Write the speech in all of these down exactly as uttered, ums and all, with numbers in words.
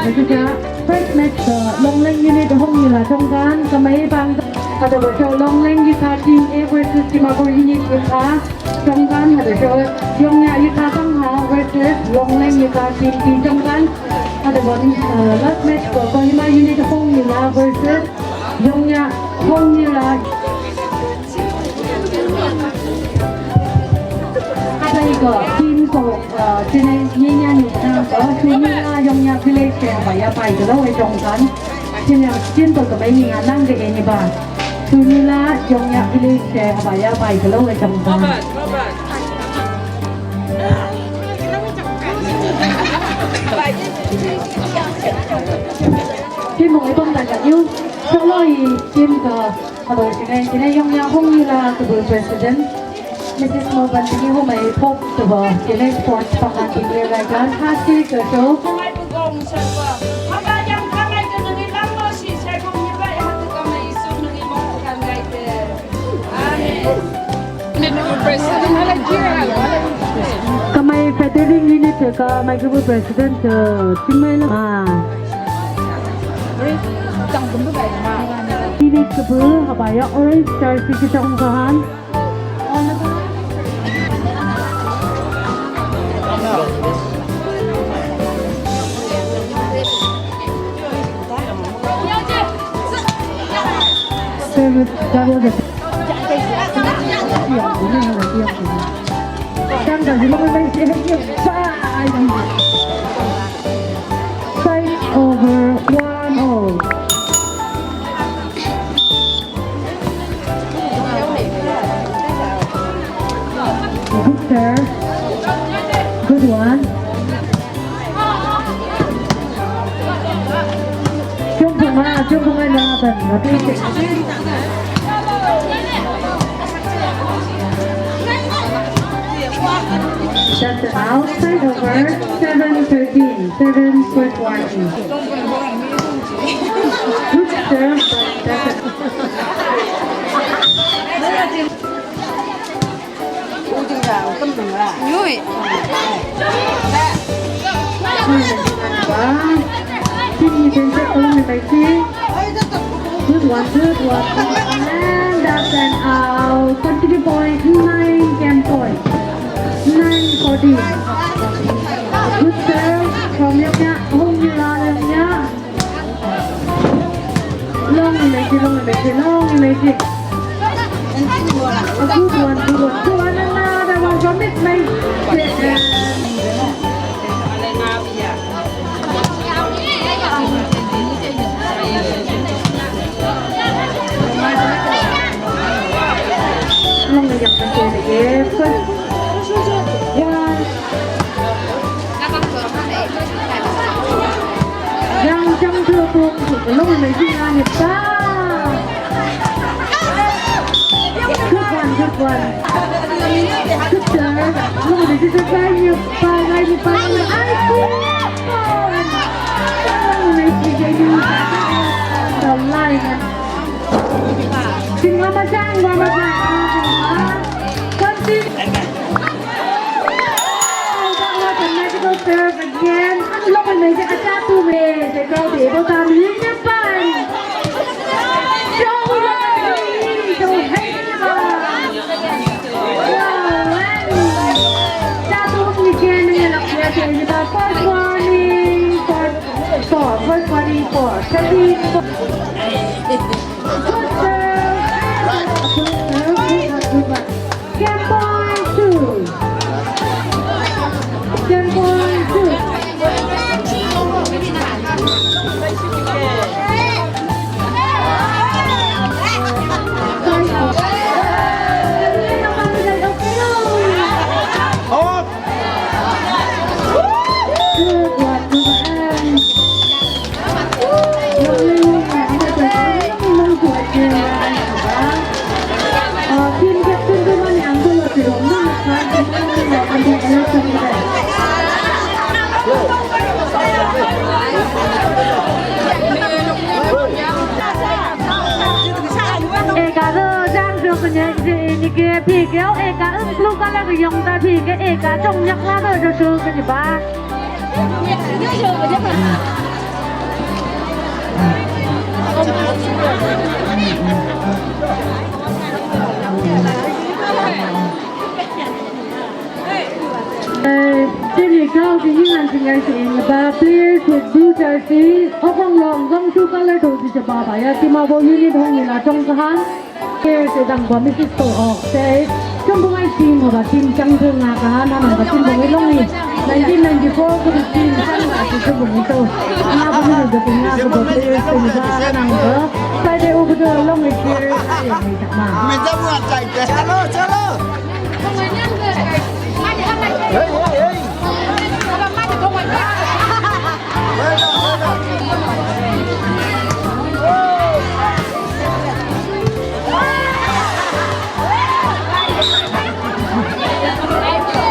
First match, uh, Longleng unit hong hi la chongkan, kamei bang. Hatau bang show Longleng Yukha team A versus Dimapur unit Yukha chongkan, hatau show Yongya Yukha Bangha versus Longleng Yukha team B chongkan. Hatau bang, uh, last match ko Kohima unit hong hi la versus Yongya hong hi la. Hatau ko team ko, uh, chine Yongya ni ko, Sunila Yongya village ke ba ya pai ko lo e chongkan. Chine team ko ko bai ni nga nang ke ni ba. Sunila Yongya village ke ba ya pai ko lo e chongkan. Team mo e pang ta ka yu. Solo i team ko. Hatau chine, chine Yongya hong hi la kabu president, Missus Moban Tini Homei Pop, kabu chine sports pangkan tini raikan hasi kaso. Kamei federal unit kamei kabu president, uh, Chingmei la. Ah. Unit kabu, habaya orange jersey kachong kahan. Fight over one all. Good serve. Good one. Chung phung a, chung phung a, na, na, na, That's an outside over, seven thirteen, seven point one. Good serve, but that's a Good one, good one. And that's an out. Continue point, nine game point. Nine fourteen. Good serve from Yongya, Hong Yula Yongya. Long energy, long energy, long energy. A good one, good one, good one, another one from mid range. Long energy, long energy. One. Yang chang tu tu, long energy nga ni pa. Good one, good one. Good job. Long energy sa guy ni pa, guy ni pa. Ay, good one. Long energy, guy ni pa. The line. Sing mama chang, mama chang. Continue. Oh, that was a magical serve again. Ang loko na siya, atatu me. The crowd, ito tayo yung napan. So lovely, so handsome. Wow, and atatu again, ang anak niya, siya, di ba? First warning, four, four, first warning, four. Thirteen, four. Good serve. Good serve, good one, good one. Game point two. Game point two. Good one, good one. Eka zang su kanya, eka blue color ka yong ta, eka chong yak la ta su kanya ba. Now the England singers in the players with blue jersey, Okong Long, Zong Su Color to the Jababa, ya, Timabo unit hong ila tong kahan. Players dang ba Missus Ko ok, say, Chumbung ai team ba team chang thung nga kahan, na ba team ba long ni. Nineteen ninety-four ko team chang ba team Chumbung ito. Nga ba ni ba team nga ba players ko ba nang ba. Sai de u ba long ni players ai ni tak ma. Chalo, chalo.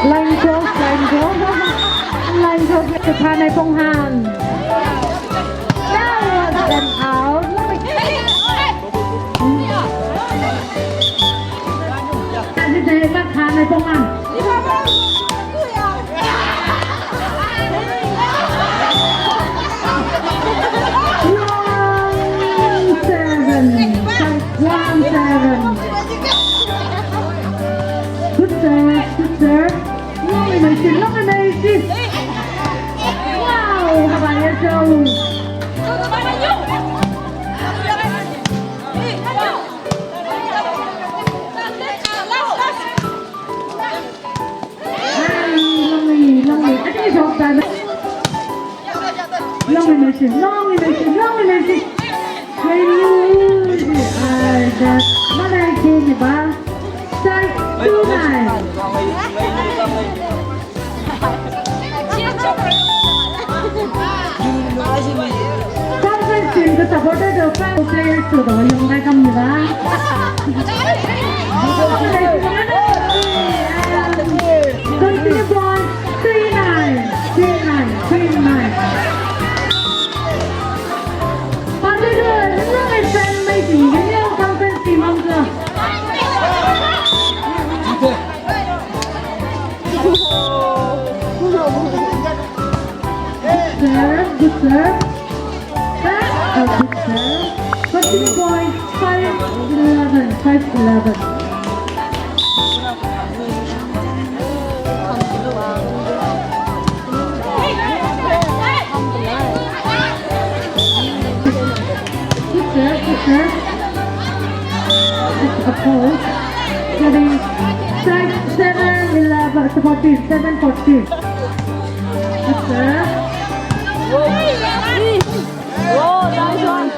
Line cross, line cross. Line cross, ສະພານາຍປົງຫານ. That was an out. ອັນນີ້ເຕະມາຄາໃນປ້ອງອັນ One seven. One seven. Good serve, good serve. Long i mai sin, long i mai sin. Wow, haba ya jauh. Ai, long i, long i. Ai, jauh dah. Long i mai sin, long i mai sin, long i mai sin. Ai, ai, dah. Mana ini ba? Sai, two nine. Conference team ko supporter do pa players ko do yung kay kam nila. Continue point, three nine, three nine, three nine. Pati do, yung ay fan may team, yung conference team ang ka. Good serve, good serve. Back, a good serve. Continue point, five eleven, five eleven. Good serve, good serve. It's a foul. Jadi, five, seven, eleven, fourteen, seven fourteen. Good serve. Oh, nice one.